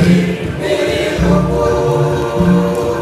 Gị dị ukwuu.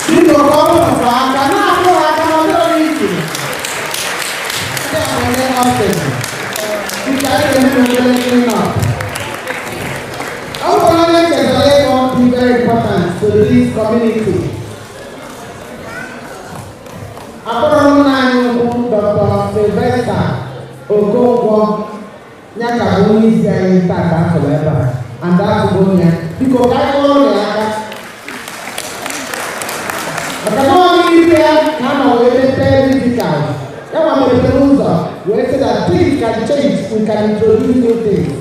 Biko, ka ọ rụpụrụ aka, na-akụ ha aka na ọdịrọ isi. Ndị a bụ ndị ọfịs. Nke anyị ga-eme n'obere clean up. Ọ bụrụ onye chetara ịkpọ dị very important to this community. Akpọrọ nna anyị ukwu, Dr. Sylvester Okonkwo, ya ka bụ onye isi anyị taa ka afọrọ ebe a. And afụgo ya. Biko, ka anyị kụọrọ ya aka. Maka na ọ n'ime ya ka a nọ wee mepee musical. Ya nwa mepere ụzọ wee sị that things can change, we can introduce new things.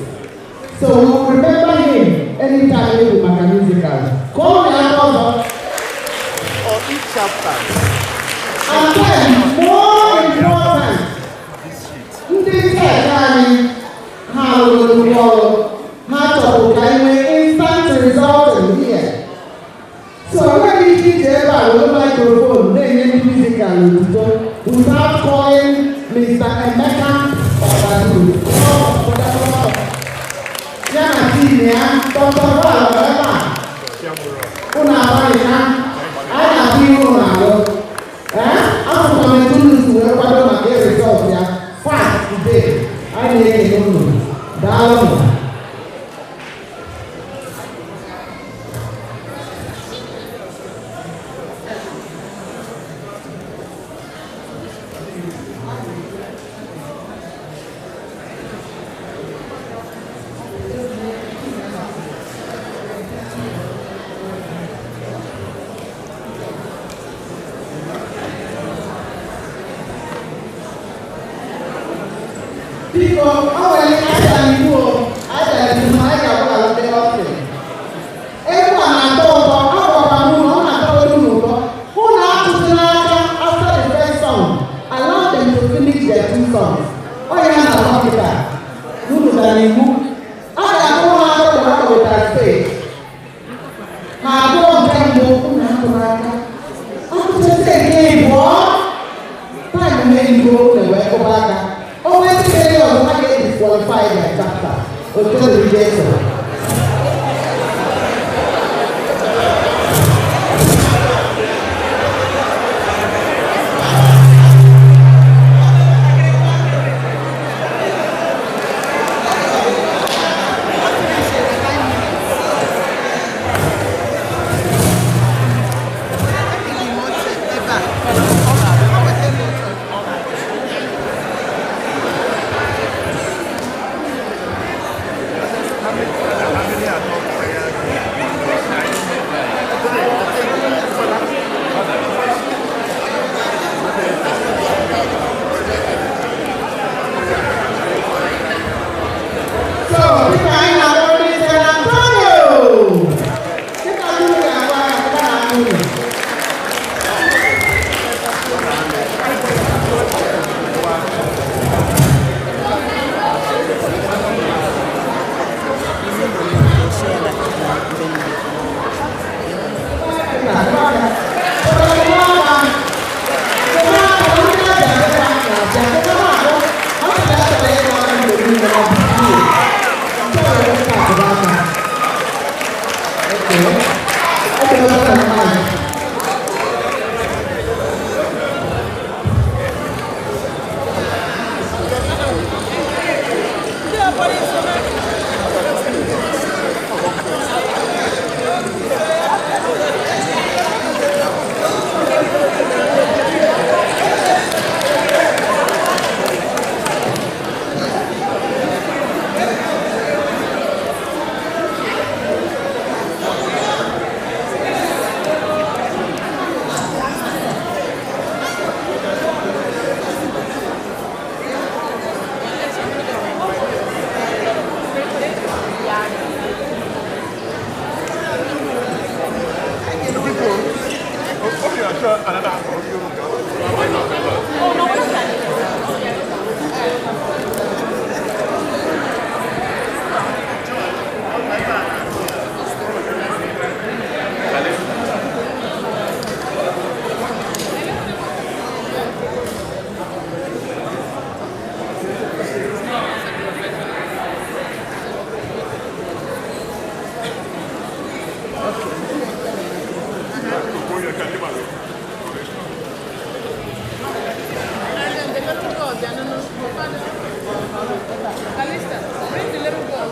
So we will remember him anytime we do maka musical. Ka ọ na-aka ọzọ. For each chapter, And then, more important, this sheet. Ndị tech anyị, ha rụrụ nnukwu ọrụ. Ha chọrọ ka anyị nwee instant result in here. So enweghị ike iji ebe a were microphone na-enye ndị musical otuto without calling Mr. Emeka Ọbaduru ya na team ya. Dr. Val nọ ebe a. Unu agbalịka, anyị na-atụ ihe unu na-alụ. Ee, afụkwa m etu unu si wee kwado maka result ya fast today. Anyị na-ekele unu. Daalụnụ. Biko, ọ nwere ihe anyị dara iwu o, anyị dara iwu na anyị ga-agbaghalụ ndị ọfịs. Egwu a na-atọ ụtọ, agwakwa m unu, ọ na-atọwere unu ụtọ. Unu akụzila aka after the first song. Allow them to finish their two songs. Ọ ya na-atọ kịta. Unu dara iwu. A ga-akụrụ ha aka mgbe ha wetara stage. Ha abụọ nke mbụ, unu akụrụ aka. Akụchasị nke ịbụọ, time na-eyigo unu wee kụba aka. O nwee ndị mere ọzọ, ha ga-edisqualify their chapter. Otu dịrị Jesu. Kalista, bring the little girl.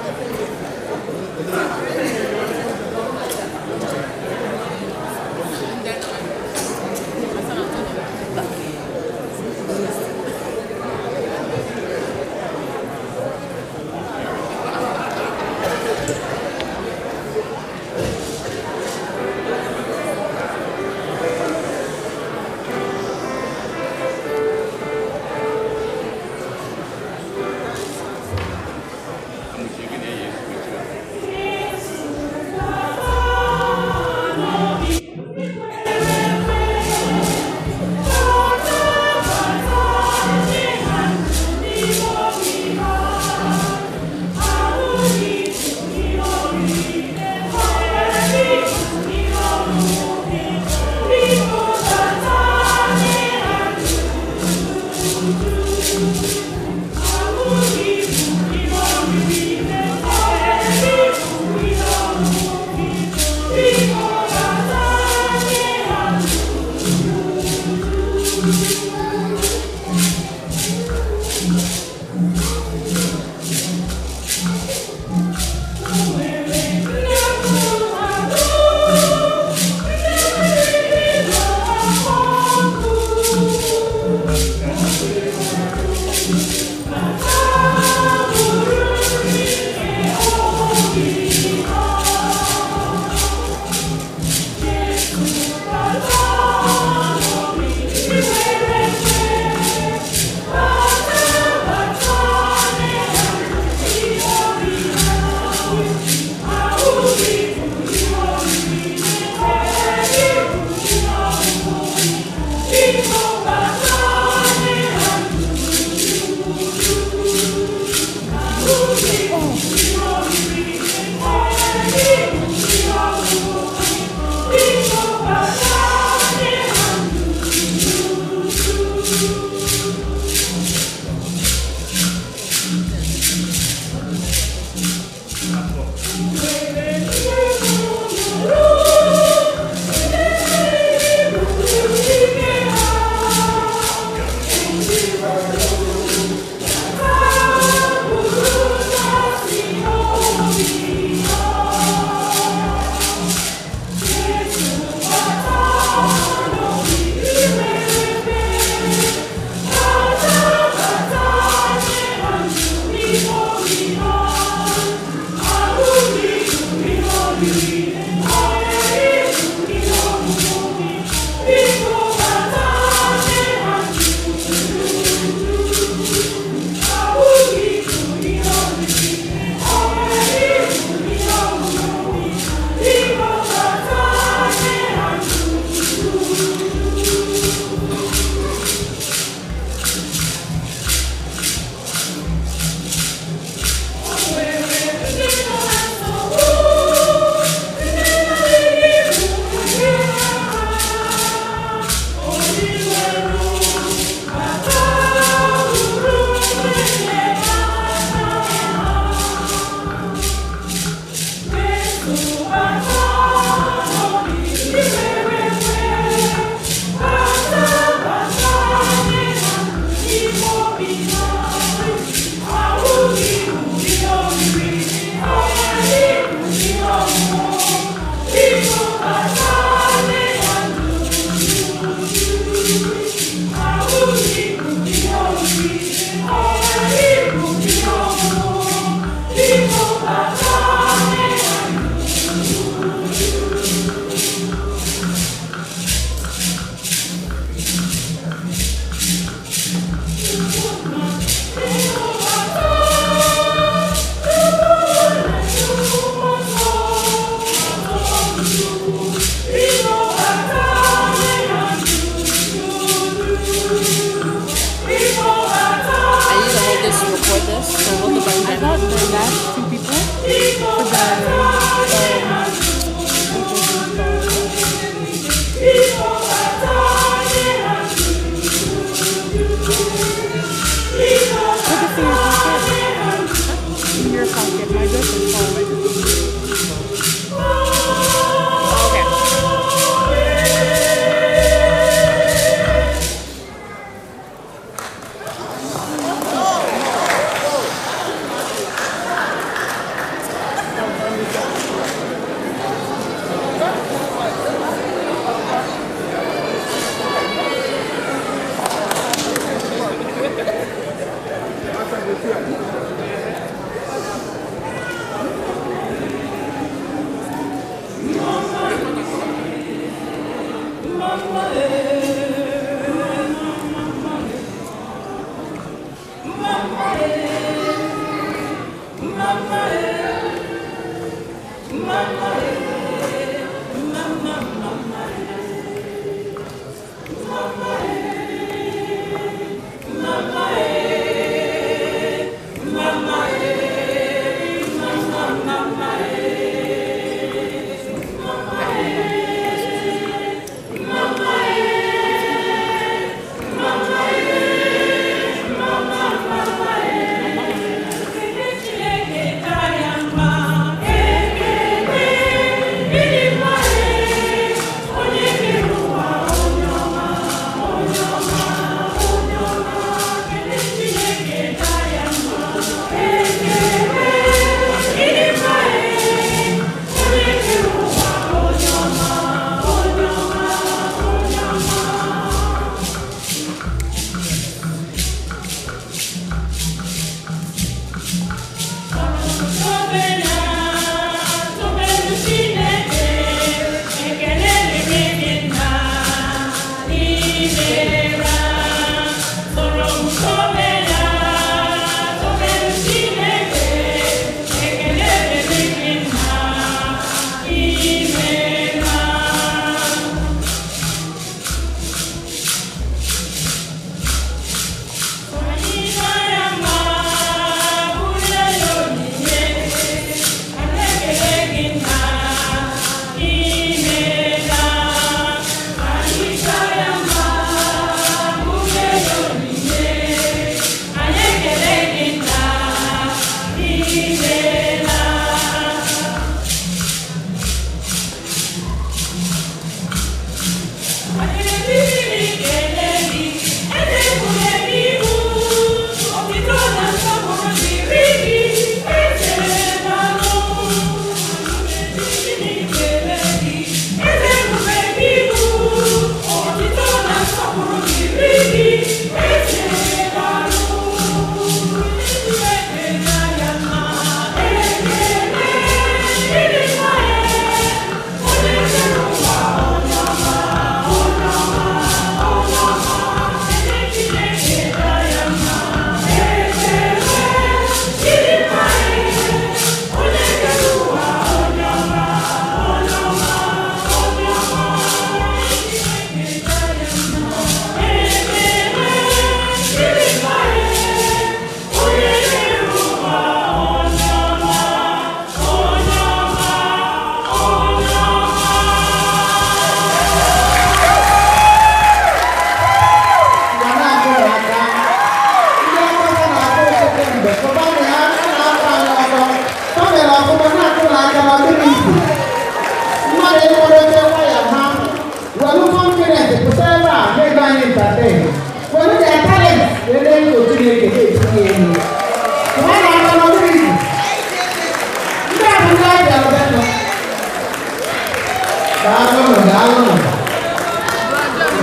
Daalụnụ, daalụnụ.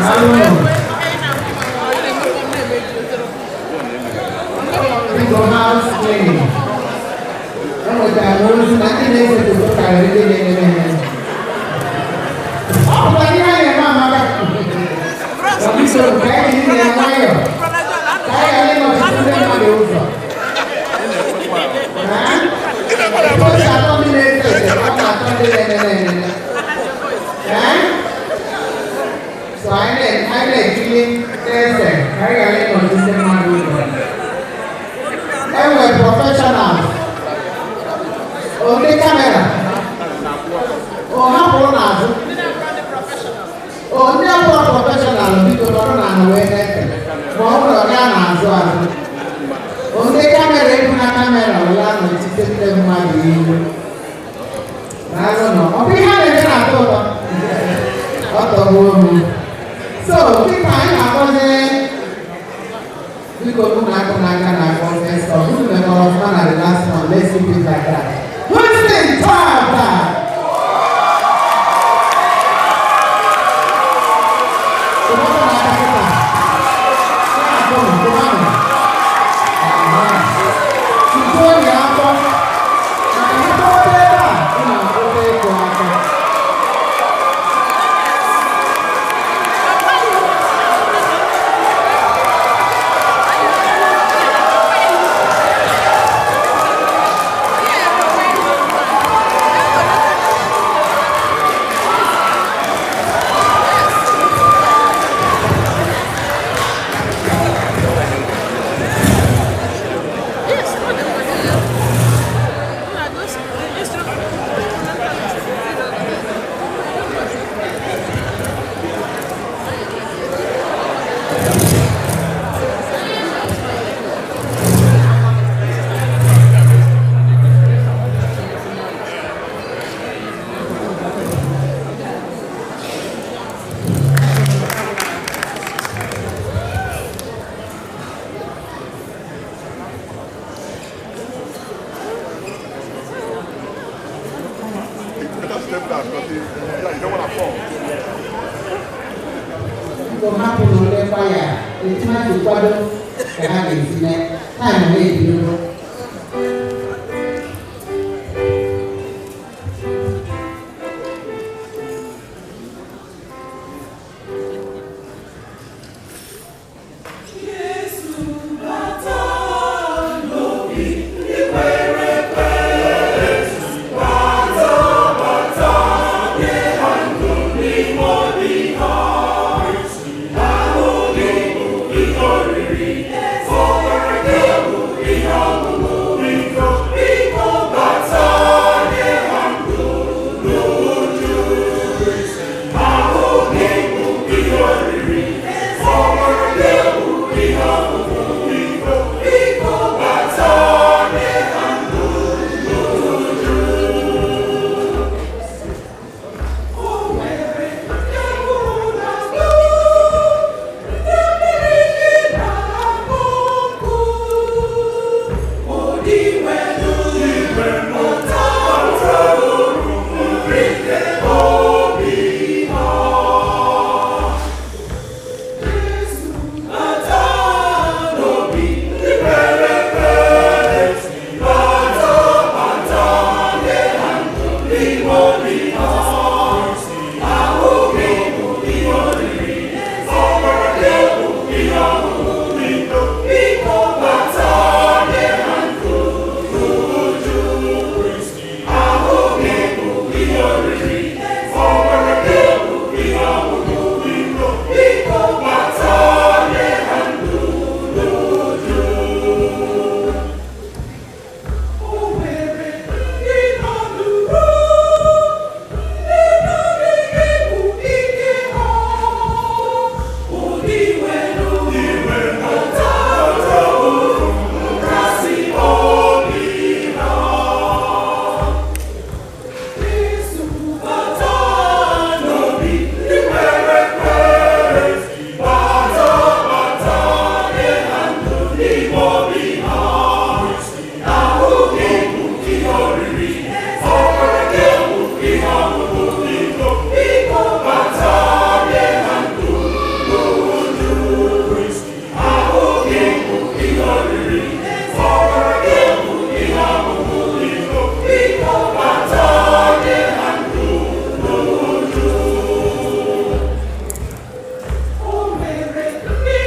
Daalụnụ. Biko, house cleaning. Enwetara m ozi na ndị na-ese foto karịrị ndị na-eme eme. Ọ bụkwa ihe a na-eme amaka. Biko, ka anyị jiri ya nwayọọ. Ka anyị ghara ịnọchite ndị mmadụ ụzọ. Ha? Otu atọ ndị na-ese ese, ọ na-atọ ndị na-eme eme. So anyị na-ekiri na-ese ka anyị ghara ịnọchite ndị mmadụ ụzọ. Enwere professionals. Ndị camera. O hapụrụ n'azụ. O ndị abụọ professional, biko nọrọ n'ala wee na-ese. Ma ọ bụrụ gaa n'azụ azụ. O ndị camera ebu na camera wee anọchite ndị mmadụ ihu. Daalụ nọ. Ọ bụ ihe a na-eme na-atọ ụtọ. Ọ tọgbuo m. So, kịta anyị na-akpọzi, biko, unu na-akụ n'aka na akpọ next up. Unu mekọrọ ọfụma na the last one. Let's keep it like that. Winston Tata! Kụmanụ n'aka kịta. Na-akụnụ, kụmanụ. Tutuo ya afọ. Maka ha kpọta ebe a, unu akwụsị ịkụ aka. Step down because yeah, you don't want to fall. Biko hapụ na ndị kwaya etu ha si kwado ka ha ga-esi mee. Time na-ebido.